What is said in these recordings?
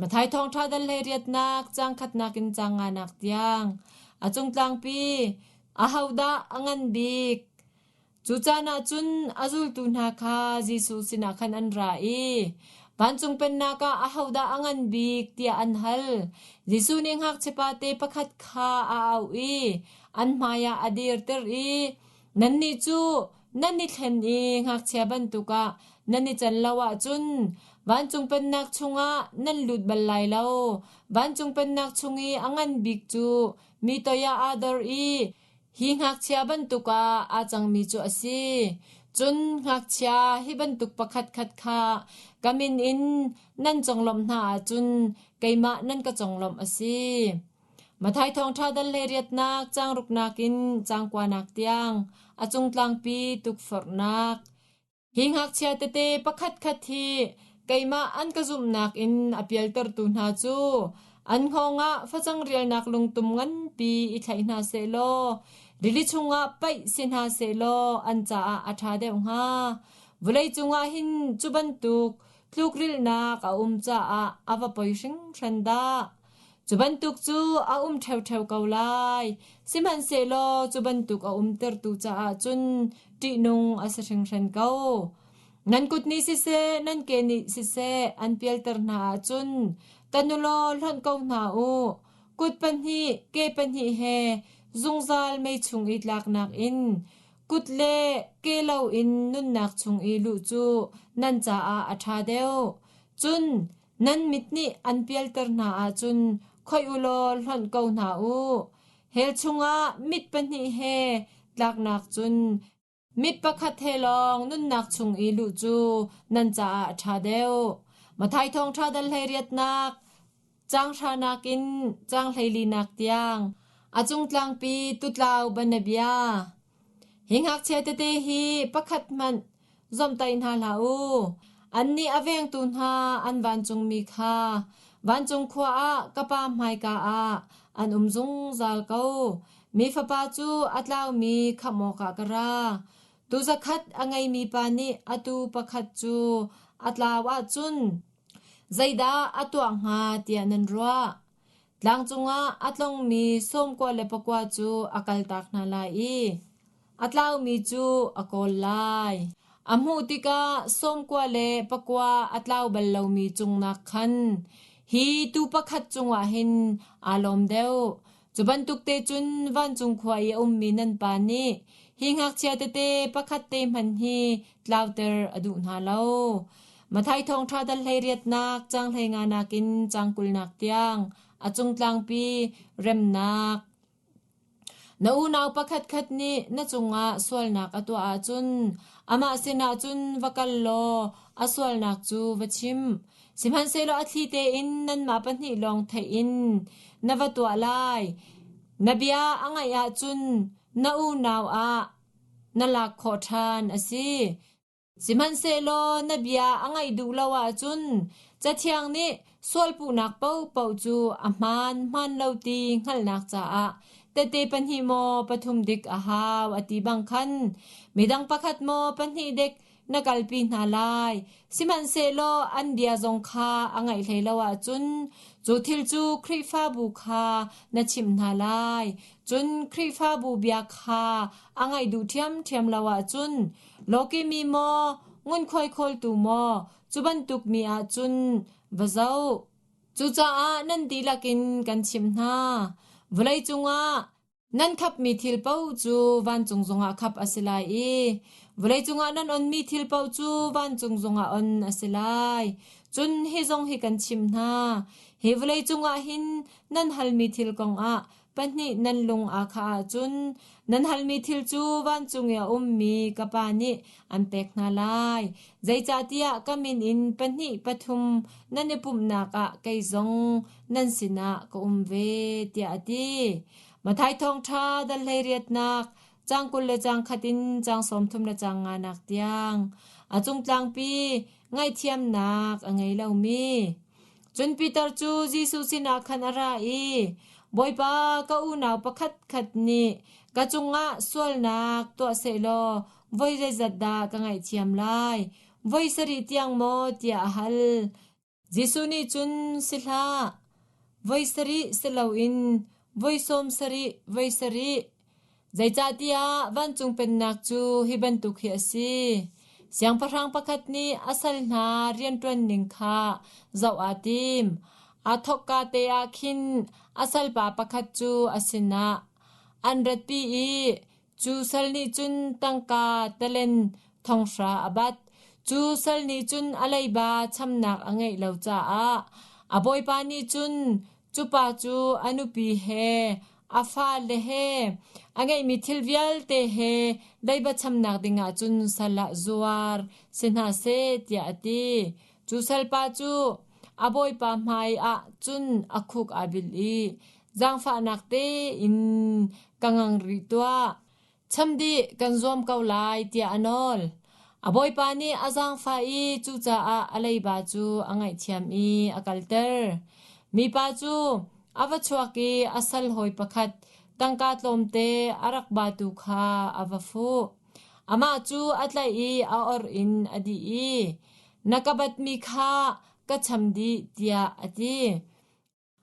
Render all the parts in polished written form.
Matthai thawngṭha dal hleiriatnak caang khatnak in caang nganak tiang a cungtlangpi ahodah a ngan bik? Cu caan ah cun a zultu hna kha Jesuh sinah khan an ra i vancung pennak ah ahodah a ngan bik tiah an hal. Jesuh nih ngakchiapate pakhat kha a auh i an hmaiah a dirter i Nannih cu nan i thlen i ngakchia bantuk ah nan i can lo ahcun vancung pennak chungah nan lut bal lai lo. Vancung pennak chung i a ngan bik cu mi toiah aa dor i hi ngakchia bantuk ah aa cangmi cu a si. Cun ngakchia hi bantuk pakhatkhat kha ka min in nan conglawmh hna ahcun keimah nan ka conglawmh a si. Matthai thawngṭha dal hleiriatnak caang ruknak in caang kuanak tiang a cungtlangpi tukforhnak. Hi ngakchia tete pakhatkhat hi keimah an ka zumhnak in a pialtertu hna cu an hngawng ah facang rialnak lungtum nganpi i thlaih hna sehlaw rili chungah paih si hna sehlaw an caah a ṭha deuh hnga. Vawlei cungah hin cu bantuk tlukrilhnak a um caah a va poi hringhran dah. Cu bantuk cu a um ṭheoṭheo ko lai. Sihmanhsehlaw cu bantuk a umtertu caah cun ṭihnung a si hringhran ko. Nan kut nih siseh, nan ke nih siseh an pialter hna ahcun tan u law hlonh ko hna u. Kut pahnih, ke pahnih he zungzal mei chung i tlaknak in kut le ke loin nunnak chung i luh cu nan caah a ṭha deuh. Cun Nan mit nih an pialter hna ahcun khoih u law hlonh ko hna u. Hell chungah mit pahnih he tlaknak cun mit pakhat he lawng nunnak chung i luh cu nan caah a ṭha deuh. Matthai thawngṭha dal hleiriatnak caang hranak in caang hleilinak tiang a cungtlangpi tutlau banabia. Hi ngakchia tete hi pakhat hmanh Zomhtaih hna hlah u. Annih a vengtu hna an vancungmi kha vancung khua ah ka Pa hmaika ah an um zungzal ko. Mi Fapa cu a tlaumi khamh awkah ka ra. Tuu zakhat a ngeimi pa nih a tuu pakhat cu a tlau ahcun zeidah a tuah hnga tiah nan ruah? Tlang cungah a tlongmi sawmkua le pakua cu a kaltak hna lai i a tlaumi cu a kawl lai. A hmuh tikah sawmkua le pakua a tlau bal lomi cungnak khan hi tuu pakhat cungah hin aa lawm deuh. Cu bantuk te cun vancung khua i a ummi nan pa nih hi ngakchia tete pakhat te hmanh hi tlauter a duh hna lo. Matthai thawngṭha dal hleiriatnak caang hleinganak in caang kulnak tiang a cungtlangpi remnak. Na unau pakhatkhat nih na cungah sualnak a tuah ahcun amah sinah cun va kal law a sualnak cu va chim. Sihmanhsehlaw a thli tein nanmah pahnih lawng theih in na va tuah lai. Na bia a ngaih ahcun na unau ah na lak khawh ṭhan a si. Sihmanhsehlaw na bia a ngaih duh lo ahcun Cathiang nih sualpuhnak paohpaoh cu a hmaan hmaan lo ti hngalhnak caah tehte pahnih maw pathum dik a hau a ti bang khan midang pakhat maw pahnih dek na kalpi hna lai. Sihmanhsehlaw an bia zong kha a ngaih hlei lo ahcun cu thil cu Khrihfabu kha na chimh hna lai. Cun Khrihfabu bia kha a ngaih duh ṭhiamṭhiam lo ahcun lawkihmi maw, ngunkhuai khawltu maw, cu bantuk mi ah cun va zoh. Cucaah nan dihlak in kan chimh hna. Vawlei cungah nan khapmi thil paoh cu vancung zongah khap a si lai i vawlei cungah nan onmi thil paoh cu vancung zongah on a si lai. Cun hi zong hi kan chimh hna. Hi vawlei cungah hin nan halmi thil kongah pahnih nan lung aa khah ahcun nan halmi thil cu vancung i a ummi ka Pa nih an pek hna lai. Zeicahtiah ka min in pahnih pathum nan i pumhnak ah kei zong nan sinah ka um ve, tiah a ti. Matthai Thawngṭha dal hleiriatnak caang 20 le caang khat in caang 30 le caang nganak tiang a cungtlangpi ngaihthiamnak a ngei lomi. Cun Peter cu Jesuh sinah khan a ra i, Bawipa, ka unau pakhatkhat nih ka cungah sualnak tuah sehlaw voi zeizat dah ka ngaihthiam lai? Voi sarih tiang maw? tiah a hal. Jesuh nih cun, Si hlah, voi sarih si loin voi sawm sarih voi sarih, zeicahtiah vancung pennak cu hi bantuk hi a si. Siangpahrang pakhat nih a sal hna rianṭuan ning kha zoh aa tim. Aa thawkka te ah khin a salpa pakhat cu a sinah an ratpi i Cu sal nih cun tangka talen thonghra a bat. Cu sal nih cun a leiba chamnak a ngeih lo caah a bawipa nih cun cu pa cu a nupi he a fale he a ngeihmi thil vialte he leiba chamnak dingah cun sal ah zuar si hna seh tiah a ti. Cu salpa cu a bawipa hmai ah cun a khuk aa bil i zaangfahnak tein ka ngang rih tuah. Cham dih kan zuam ko lai tiah a nawl. A bawipa nih a zaangfah i cucaah a leiba cu a ngaihthiam i a kalter. Mipa cu a va chuak i a sal hawi pakhat tangka tlawmte a rak batu kha a va fuh. Amah cu a tlaih i a or in a dih i, Na ka batmi kha ka cham dih, tiah a ti.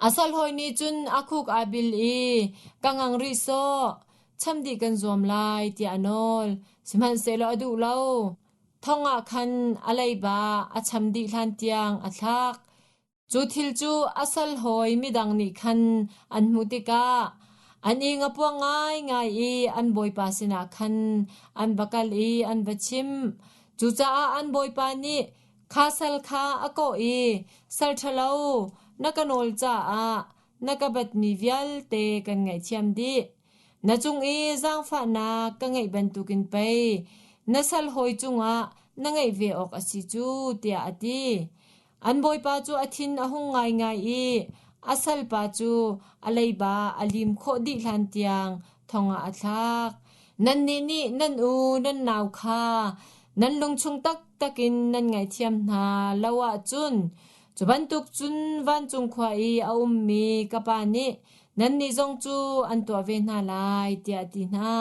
A salhawi nih cun a khuk aa bil i ka ngang rih sawh, cham dih kan zuam lai tiah a nawl. Sihmanhsehlaw a duh lo. Thong ah khan a leiba a cham dih hlan tiang a thlak. Cu thil cu a salhawi midang nih khan an hmuh tikah an ing a puang ngaingai i an bawipa sinah khan an va kal i an va chimh. Cucaah an bawipa nih Kha sal kha a kawh i, Sal ṭhalo, na ka nawl caah na ka batmi vialte kan ngaihthiam dih. Na cung i zaangfahnak ka ngeih bantukin pei na sal hawi cungah na ngeih ve awk a si cu, tiah a ti. An bawipa cu a thin a hung ngaingai i a salpa cu a leiba a lim khawh dih hlan tiang thong ah a thlak. Nannih nih nan u nan nau kha nan lungchung taktak in nan ngaihthiam hna lo ahcun cu bantuk cun vancung khua i a ummi ka Pa nih nannih zong cu an tuah ve hna lai, tiah a ti hna.